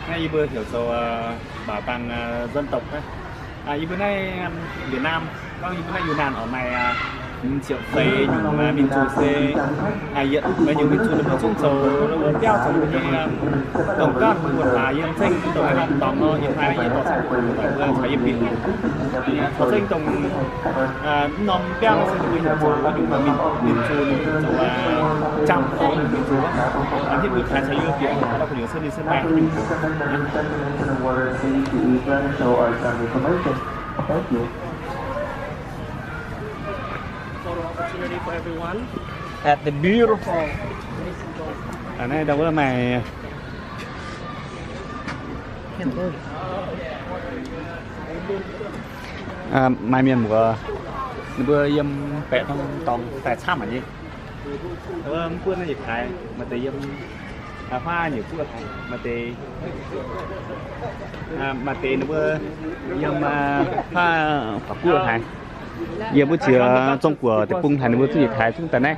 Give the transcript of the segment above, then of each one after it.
Naaiv yie mbuo heuc zoux bảo tàng dân tộc naaiv. Yie mbuo naaiv Việt Nam, gorngv yie mbuo naaiv Yunnan oc, maaih mingh ziepc feix nyungc mingh zuqc se yietc feix nyungc mingh zuqc ninh mbuo zungv zoux biauv zoux nyei dongh ganh mbuo taux yiem zengv dongh naaiv norm dorngx nor, yiem naaiv yie dorh caux mbuo caux yie bieqc taux zengv dongh mv norm biauv nor se ninh mbuo heuc zoux nyungc mingh zuqc, ninh mbuo zoux jam dorngx nyungc mingh zuqc. Hnangv mbuo kaaix caux yie bieqc, dauh gu'nyuoz se ninh se maaih nyungc. At the beautiful. Naaiv ndau wuov maaih, maaih mienh muoz ninh mbuo yiem baeqc norm dorngx daaih camv haic nyei. Mv buonv naaiv yietc kaaix maaih deix yiem haaix nyungc buov haic, maaih deix, maaih deix ninh mbuo yiem haaix buov haic. Yiem wuov jiex Zong Guoqv deic-bung haic ninh mbuo zungv yietc kaaix zungv daaih naaiv.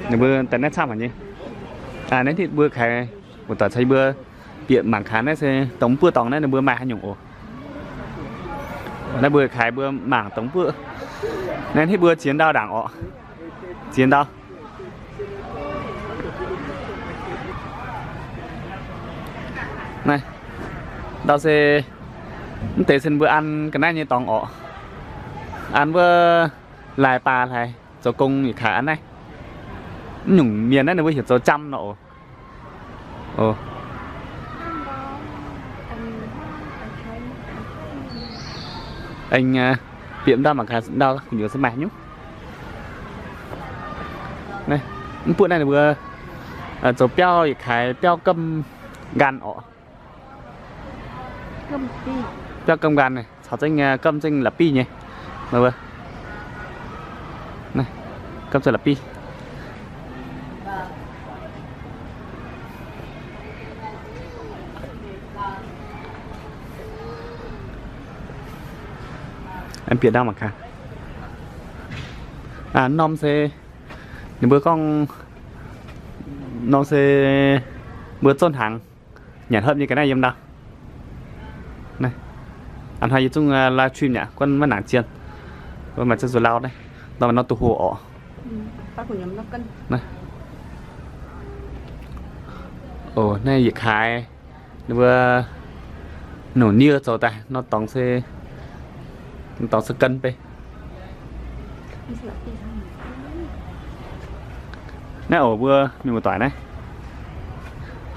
Ninh mbuo daaih naaiv camv haic nyei. Naaiv hitv mbuo kaaix muoz-doic caux yie mbuo bieqc mangc kaaix naaiv se dongh mv buov dorngx naaiv ninh mbuo maaih haaix nyungc oc. Naaiv mbuo kaaix mbuo mangc dongh mv buov. Naaiv hitv mbuo ziex ndau ndaangc oc. Ziex ndau. Naaiv ndau se mv deix se mbuo an ga'naaiv nyei dorngx oc. An wuov laaix baac hlaaix zoux gong yietc kaaix an naaiv. Mv nyungc mienh naaiv ninh mbuo heuc zoux jam nor oc. Aengx bieqc ndau mangc gaax ndau gu'nyuoz se maaih nyungc. Mv buoqv naaiv ninh mbuo zoux biauv yietc kaaix biauv gamh nqan orqc. Biauv gamh nqan caux zengv gamh zengv la'bieiv nyei. Gamh zengv la'bieiv. Bieqc ndau mangc gaax. Norm se ninh mbuo gorngv, norm se mbuo zouv hnaangx nyanc hopv nyei ga'naaiv yiem ndau. Hnoi yie zungv live stream aqv, guanh maiv nangc zien. Mbuo maaih ziex zuqc lauh naaiv, nor maaih norm duqv hoc orqc. Naaiv yietc kaaix ninh mbuo nongc nie zoux daaih nor dorngx se, dorngx se gan bei. Naaiv oc mbuo mienh muoz-doic naaiv,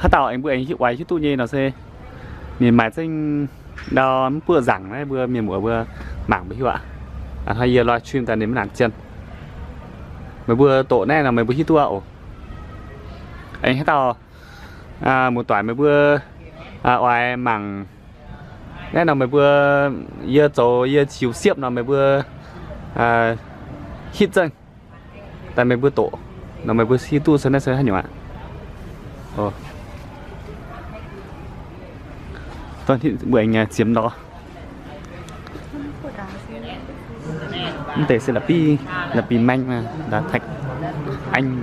haaix dauh aengx mbuo aengx hiuv oix hiuv duqv nyei nor se, ninh maaih zengv ndau mv buoqv nzaangc naaiv mbuo mienh muoz mbuo mangc mbuo hiuv aqv. Hnoi yie live stream daaih ninh maiv nangc zien. Meih mbuo doqc naaiv nor meih mbuo hiuv duqv oc. Aengx haaix dauh muoz-doic meih mbuo oix mangc naaiv nor meih mbuo, yie zoux yie ziux siepv nor meih mbuo hitv zengv daaih meih mbuo doqc nor meih mbuo hiuv duqv se naaiv se haaix nyungc aqv. Mbuo aengx ziemx lorz. Mv deix se la'bieiv, la'bieiv maengh, la'bieiv aengh.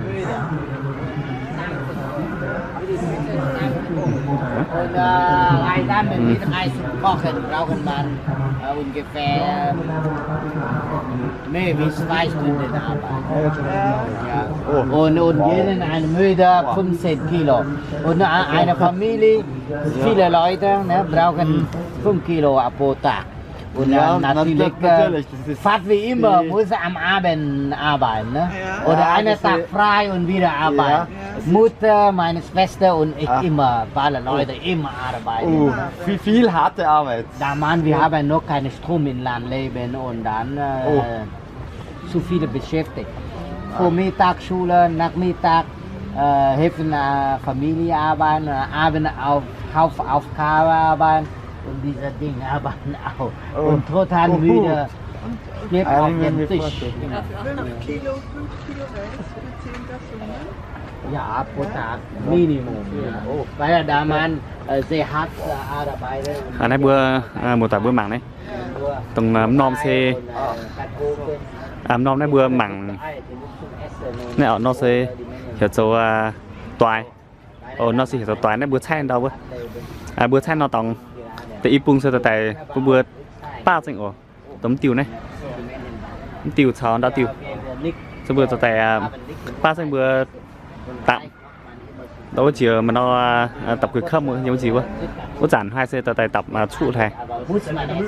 Maybe zwei Stunden Arbeit. Ja. Und, und jeden eine Mühle fünfzehn Kilo. Und eine Familie, viele Leute, ne, brauchen fünf Kilo pro Tag. Und ja, dann natürlich, natürlich, äh, das ist fast wie immer, viel. Muss am Abend arbeiten, ne? Ja. Oder einen Tag frei und wieder arbeiten. Ja, das ist Mutter, meine Schwester und ich immer, alle Leute immer arbeiten. Oh, viel, viel harte Arbeit. Damals, wir haben noch keinen Strom im Land leben und dann, äh, zu viele beschäftigt. Vormittag Schule, Nachmittag, äh, helfen, äh, Familie arbeiten, äh, Abend auf, Hausaufgabe arbeiten und diese Dinge arbeiten auch. Und total müde. Schläft auf dem Tisch. Fünf Kilo, fünf Kilo Reis für zehn Personen? Ja, pro Tag Minimum. Ja. Weil damals, äh, sehr hart, äh, arbeiten. Naaiv mbuo muoz-doic mbuo mangc naaiv, dongh mv norm se, mv norm naaiv mbuo mangc naaiv orqc, nor se heuc zoux doix. Oc, nor se heuc zoux doix naaiv mbuo caaiv ndau wuov. Mbuo caaiv norm dorngx deix i bung se dorh daaih bun mbuo baav zengv oc. Dongh mv diuh naaiv, mv diuh caux ndau diuh, se mbuo dorh daaih baav zengv mbuo dapc. Ndau wuov jiex maaih nor dapc guix kapv yiem wuov nziex wuov. Wuov zanc haaix se dorh daaih dapc cuqv hlaaix,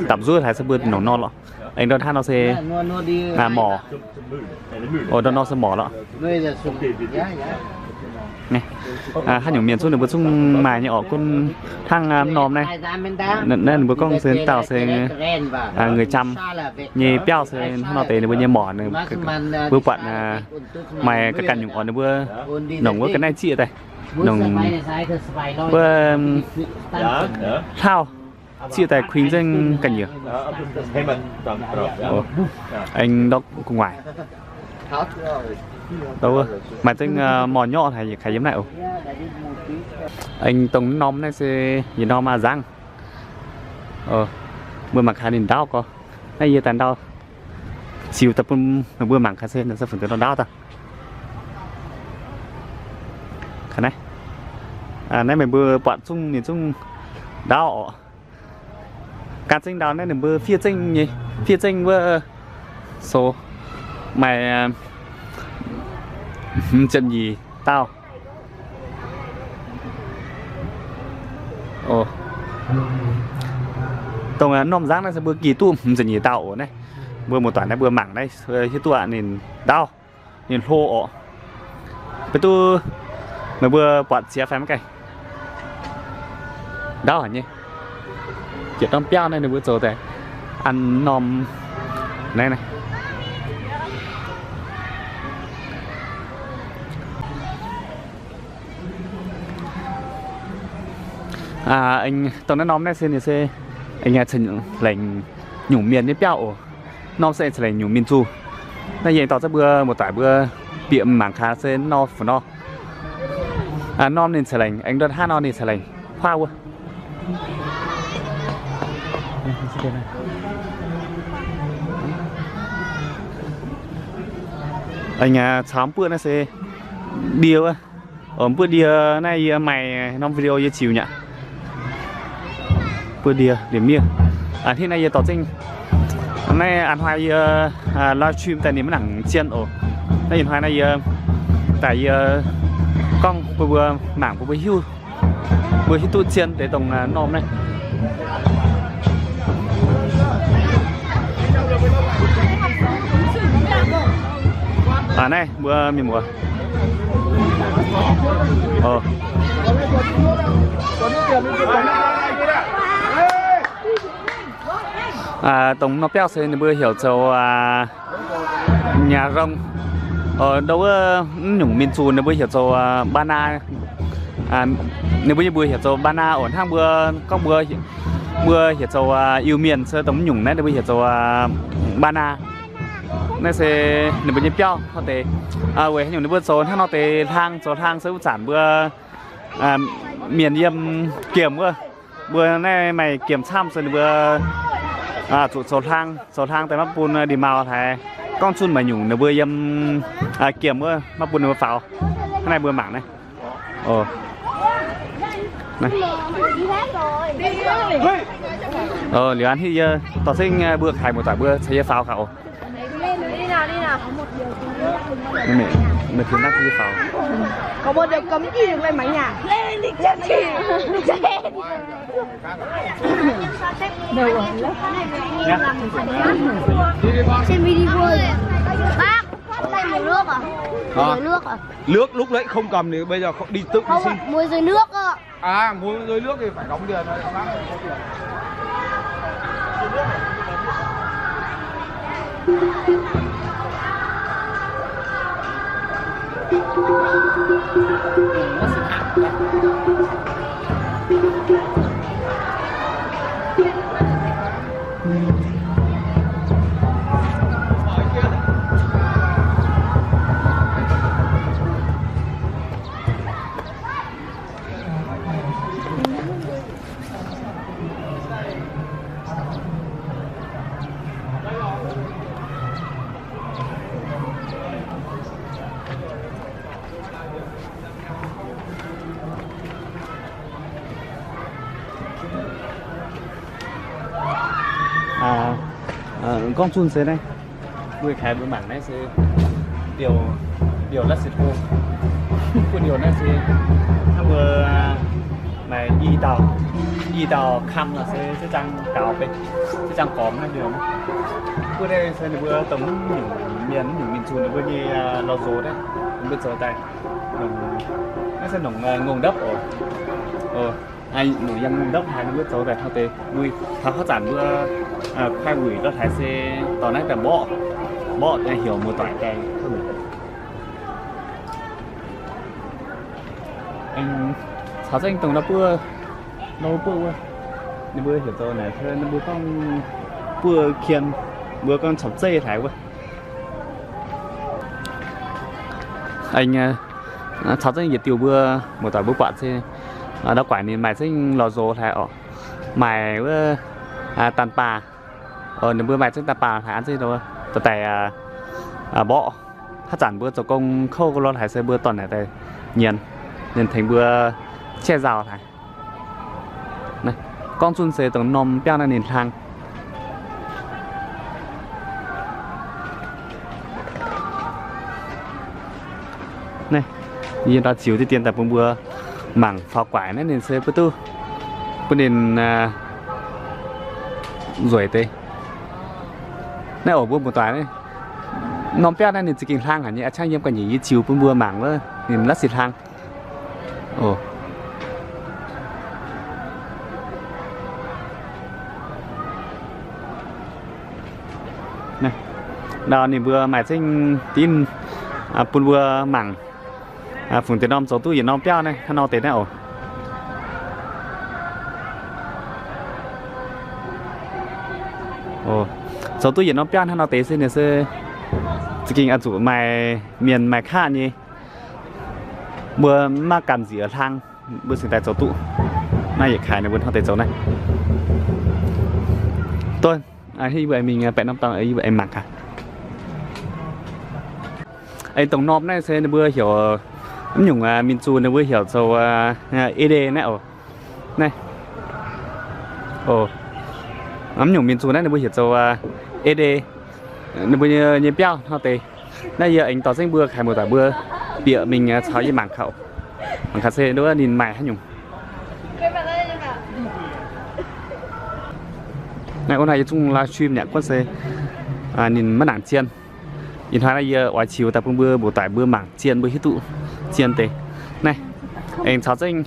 dapc nzuov hlaaix se mbuo nongc nor lorqc. Aengx ndau hnangv nor se morc. Ndau nor se morc lorqc. Haaix nyungc mienh zungv ninh mbuo zungv maaih nyei orqc, gunv hnangv mv norm naaiv. Naaiv ninh mbuo gorngv se dauh se người Chăm nyei biauv se hnangv nor deix ninh mbuo nyei morc, mbuo buatc maaih ganh ganh nyungc orqc ninh mbuo nongc wuov ga'naaiv zieqv daaih, nongc wuov hlauv zieqv daaih kuing nzengc ga'nyiec. Aengx ndortv gu'nguaaic, maaih zengv morc nyorqv haic yietc kaaix yiem naaiv oc. Aengx dongh norm naaiv se yietc norm a'nzangv. Mbuo mangc gaax ninh ndaauv gorx. Naaiv yie daaih ndau ziux daaih bun meih mbuo mangc gaax se naaiv se funx deix ndau ndaauv daaih. Naaiv, naaiv meih mbuo buatc zungv ninh zungv ndaauv orqc. Gan zengv ndau naaiv ninh mbuo fiev zengv nyei, fiev zengv wuov sou maaih hmz ziepc nyeic dauh. Dongh norm nzangv naaiv se mbuo gih duqv hmz ziepc nyeic dauh oc. Naaiv mbuo muoz-doic naaiv mbuo mangc naaiv hiuv duqv aqv, ninh ndaauv, ninh hlo orqc. Mv duqv meih mbuo buatc ziex fai maiv gaengh ndaauv haic nyei. Jiex norm biauv naaiv ninh mbuo zoux daaih an norm naaiv naaiv. Dongh naaiv norm naaiv se ninh se aengx ceix lengc nyungc mienh nyei biauv oc. Norm se aengx ceix lengc nyungc mienh zuqc. Naaiv yie aengx dorh zengv mbuo muoz-doic mbuo bieqc mangc gaax se nor fu nor. Norm ninh ceix lengc aengx ndortv hnangv nor ninh ceix lengc huaav wuov. Aengx caux mv buoqv naaiv se ndie wuov. Mv buoqv ndie naaiv yie maaih norm video yie ziux nyei aqv. Buoqv ndie liemh miev. Hnangv naaiv yie dorh zengv naaiv a'hnoi yie live stream daaih ninh maiv nangc zien oc. Naaiv ih hnoi naaiv yie daaih yie gorngv bun mbuo mangc bun mbuo hiuv, mbuo hiuv duqv zien deix dongh norm naaiv. Naaiv mbuo mienh muoz. Dongh norm biauv se ninh mbuo heuc zoux Nhà Rông. Ndau wuov mv nyungc mienh zuqc ninh mbuo heuc zoux Ba Na. Ninh mbuo nyei mbuox heuc zoux Ba Na oc. Hnangv mbuo gorngv mbuo, mbuo heuc zoux Iu-Mienh se dongh mv nyungc naaiv ninh mbuo heuc zoux Ba Na. Naaiv se ninh mbuo nyei biauv hnangv deix. Weic haaix nyungc ninh mbuo zoux hnangv nor deix hlang, zoux hlang se wuov zanc mbuo mienh yiem Giemh wuov, mbuo naaiv maaih Giemh camv se ninh mbuo zuqc zoux hlang, zoux hlang daaih maiv bun ndie-mau haiz gorngv zunh maaih nyungc ninh mbuo yiem Giemh wuov maiv bun ninh mbuo faaux. Hnangv naaiv mbuo mangc naaiv. Liuz an hiv yie dorh zengv mbuo kaaix muoz-doic mbuo caux yie faaux gaax oc. Trên video. Bác, có tay mùi nước à? Hả? Mùi nước à? Nước lúc nãy không cầm thì bây giờ không, đi tự đi xin. Không, mua rơi nước ạ. À, mua rơi nước thì phải đóng tiền rồi. Gorngv zunh se naaiv, mbuo kaaix mbuo mangc naaiv se ndiouh, ndiouh La'sic Hlo. Buov ndiouh naaiv se hnangv mbuo maaih i dauh, i dauh kamv nor se ziex zaang gaux benx, ziex zaang gormx naaiv ndiouh. Buov naaiv se ninh mbuo dongh nyungc mienh, nyungc mienh zunh ninh mbuo nyei lorz nzox naaiv, ninh mbuo zoux daaih. Naaiv se nongc ngongh ndopv oc. Nongc yangh ndopv haaix ninh mbuo zoux daaih hnangv deix. Taux haaix zanc mbuo kuaaiv wuic lorh haaix se dorh naaiv daaih mborqv, mborqv heuc muoz-doic daaih. Caux zengv dongh nor buov, nor buov wuov, ninh mbuo heuc zoux naaic, ninh mbuo gorngv buov kien, mbuo gorngv camv zeiv hlaaix wuov. Caux zengv yietc diuh mbuo muoz-doic mbuo buatc se ndau guaaic ninh maaih zengv lorz nzox hlaaix oc. Maaih wuov daan baah, ninh mbuo maaih zengv daan baah hlaaix an zengv dorh daaih mborqv. Haaix zanc mbuo zoux gong kouv lorh haaix se mbuo dorh naaic daaih nyienz, nyienz tengx mbuo cietv nzauh hlaaix. Gorngv zunh se dongh norm biauv naaiv ninh hlang. Naaiv yie ndau ziux diqv dien daaih bun mbuo mangc faaux guaaic naaiv ninh se bun duqv, bun ninh nzueic deix. Naaiv oc mbuo muoz-doic, norm biauv naaiv ninh za'gengh hlang haic nyei. A'ciangv yiem ga'nyiec yie ziux bun mbuo mangc wuov ninh la'sic hlang. Ndau ninh mbuo maaih zengv dinv bun mbuo mangc. Fungc deix norm zoux duqv yietc norm biauv naaiv hnangv nor deix naaiv oc. Zoux duqv yietc norm biauv hnangv nor deix se ninh se za'gengh oix zuqc maaih mienh maaih kaav nyei. Mbuo maiv gamh nziex hlang, mbuo cingx daaih zoux duqv. Naaiv yietc kaaix ninh mbuo hnangv deix zoux naaiv. Duqv, mingh baeqc norm dorngx yie mbuo aengx mangc gaax. Aengx dongh norm naaiv se ninh mbuo heuc, mv nyungc mienh zuqc ninh mbuo heuc zoux Ê Đê naaiv oc. Naaiv, mv nyungc mienh zuqc naaiv ninh mbuo heuc zoux Ê Đê. Ninh mbuo nyei biauv hnangv deix. Naaiv yie aengx dorh zengv mbuo kaaix muoz-doic mbuo bieqc mingh caux yie mangc kaux, mangc kaux se ninh maaih haaix nyungc. Naaiv wuov naaiv yie zungv livestream yaac guonv se ninh maiv nangc zien. Ih hnoi naaiv yie oix ziux daaih bun mbuo muoz-doic mbuo mangc zien mbuo hiuv duqv zien deix. Naaiv aengx caux zengv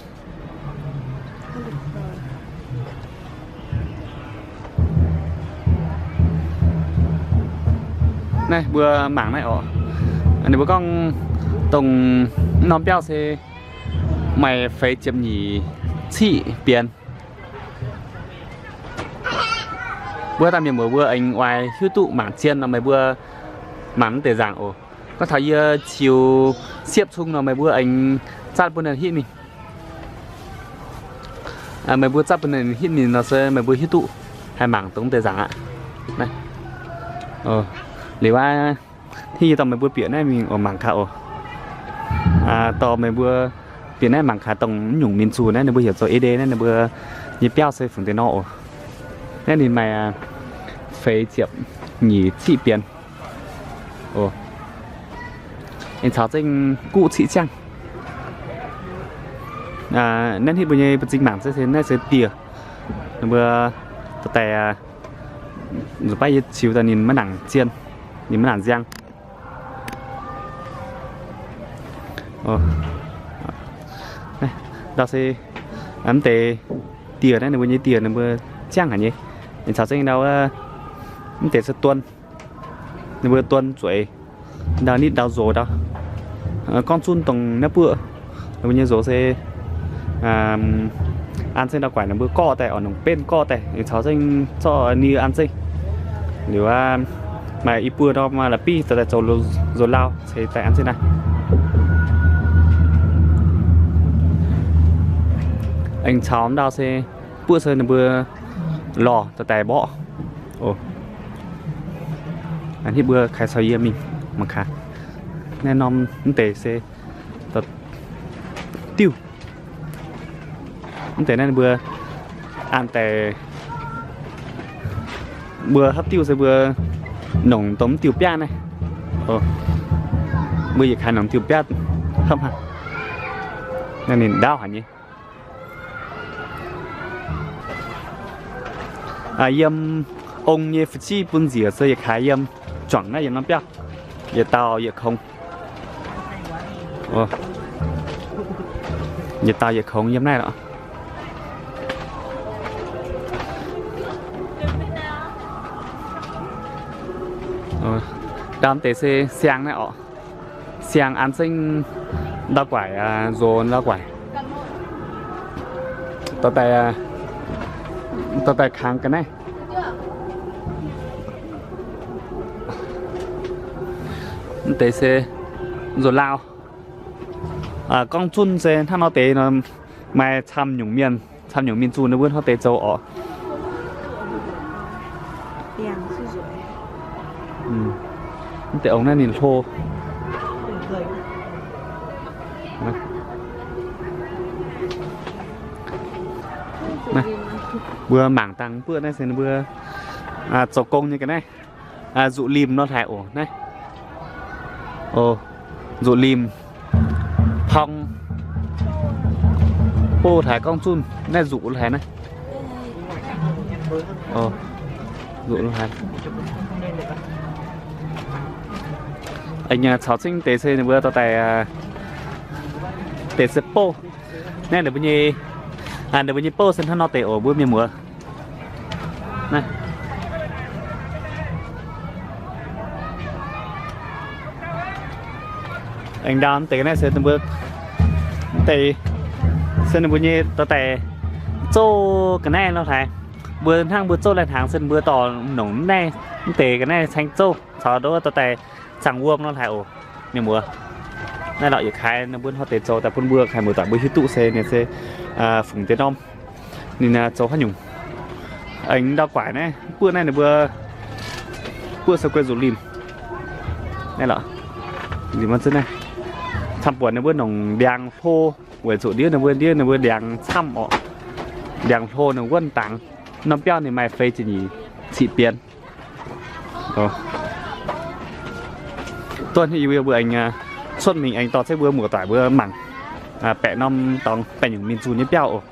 naaiv mbuo mangc naaiv oc. Ninh mbuo gorngv dongh norm biauv se maaih feix ziepc nyeic ciqv bienx. Mbuo haaix dauh mienh muoz mbuo aengx oix hiuv duqv mangc zien nor meih mbuo mangc mv deix nzaangc oc. Gorngv taux yie ziux siepv cung nor meih mbuo aengx zatv bun ninh hitv mingh. Meih mbuo zatv bun ninh hitv mingh nor se meih mbuo hiuv duqv haih mangc dongh mv deix nzaangc aqv. Liuz aqv, hitv yie dorh meih mbuo bieqc naaiv mingh oc, mangc gaax oc. Dorh meih mbuo bieqc naaiv mangc gaax dongh mv nyungc mienh zuqc naaiv ninh mbuo heuc zoux Ê Đê naaiv ninh mbuo nyei biauv se fungc deix nor oc. Naaiv ninh maaih feix ziepc nyeic ciqv bienx. Aengx caux zengv guqv ciqv ziangh. Naaiv hitv mbuo nyei mbu'zing mangc se naaiv se dieh. Ninh mbuo dorh daaih nzuqc baav yie ziux daaih ninh maiv nangc zien, ninh maiv nangc nziang. Ndau se mv deix dieh naaiv ninh mbuo nyei dieh ninh mbuo ziangh haic nyei. Ninh caux zengv ndau mv deix se duon, ninh mbuo duon zueiz ndau nitv ndau nzox ndau. Gorngv zunv dongh naaiv buoqv ninh mbuo nyei nzox se an zengv ndau guaaic ninh mbuo gorqv daaih oc, nongc benv gorqv daaih ninh caux zengv zorqv nie an zengv. Liuz aqv, maaih i buo ndorm la'biqv dorh daaih zoux nzox lauh ceix daaih an zengv naaiv. Aengx caux ndau se buoqv se ninh mbuo lorh dorh daaih mborqv. Hitv mbuo kaaix caux yie mingh mangc gaax. Naaiv norm mv deix se diuh. Mv deix naaiv ninh mbuo an daaih Mbuo hopv diuh se mbuo nongc dongh mv diuh biaav naaiv. Mbuo yietc kaaix nongc diuh biaav hopv haic. Naaiv ninh ndaauv haic nyei. Yiem ong nyei fu'jueiv bun nziex se yietc kaaix yiem juangc naaiv yietc norm biauv, yietc dauh yietc kongx. Yietc dauh yietc kongx yiem naaiv lorqc. Ndau deix se siang naaiv orqc. Siang an zengv ndau guaaic, nzox ndau guaaic. Dorh daaih, dorh daaih kangx ga'naaiv. Mv deix se nzuqc laau. Gorngv zunh se hnangv nor deix nor, maaih camv nyungc mienh, camv nyungc mienh zunh ninh mbuo hnangv deix zoux orqc. Mv deix ong naaiv ninh hlo. Mbuo mangc dangh buoqv naaiv se ninh mbuo zoux gong nyei ga'naaiv. Nzuqc limh nor hlaaix oc naaiv. Nzuqc limh, pong, bov hlaaix gorngv zunh naaiv nzuqc hlaaix naaiv. Nzuqc hlaaix. Aengx caux cingv deix se ninh mbuo dorh daaih, deix se bov. Naaiv ninh mbuo nyei, ninh mbuo nyei bov se hnangv nor deix oc mbuo mienh muoz. Aengx ndau mv deix ga'naaiv se ninh mbuo, mv deix se ninh mbuo nyei dorh daaih zouv ga'naaiv nor hlaaix. Mbuo hnangv mbuo zouv lai-hnaangx se ninh mbuo dorh nongc naaiv mv deix ga'naaiv caeng zouv caux nduov dorh daaih zaangc wuom nor hlaaix oc. Mienh muoz, naaiv lorqc yietc kaaix ninh mbuo hnoi deix zoux daaih bun mbuo kaaix muoz-doic mbuo hiuv duqv se ninh se fungx deix norm, ninh zoux haaix nyungc. Aengx ndau guaaic naaiv buoqv naaiv ninh mbuo, buoqv se guei nzuqc limh. Naaiv lorqc, limh wuov zunv naaiv, camv buonc ninh mbuo nongc ndiangx hlo, weic zuqc ndiev ninh mbuo, ndiev ninh mbuo ndiangx camv orqc. Ndiangx hlo ninh wuonv dangx. Norm biauv ninh maaih feix ziepc nyeic ciqv bienx. Duqv yie mbuo aengx cuotv mingh aengx dorh ceix mbuo muoz-doic mbuo mangc baeqc norm dorngx baeqc nyungc mingh zunh nyei biauv oc.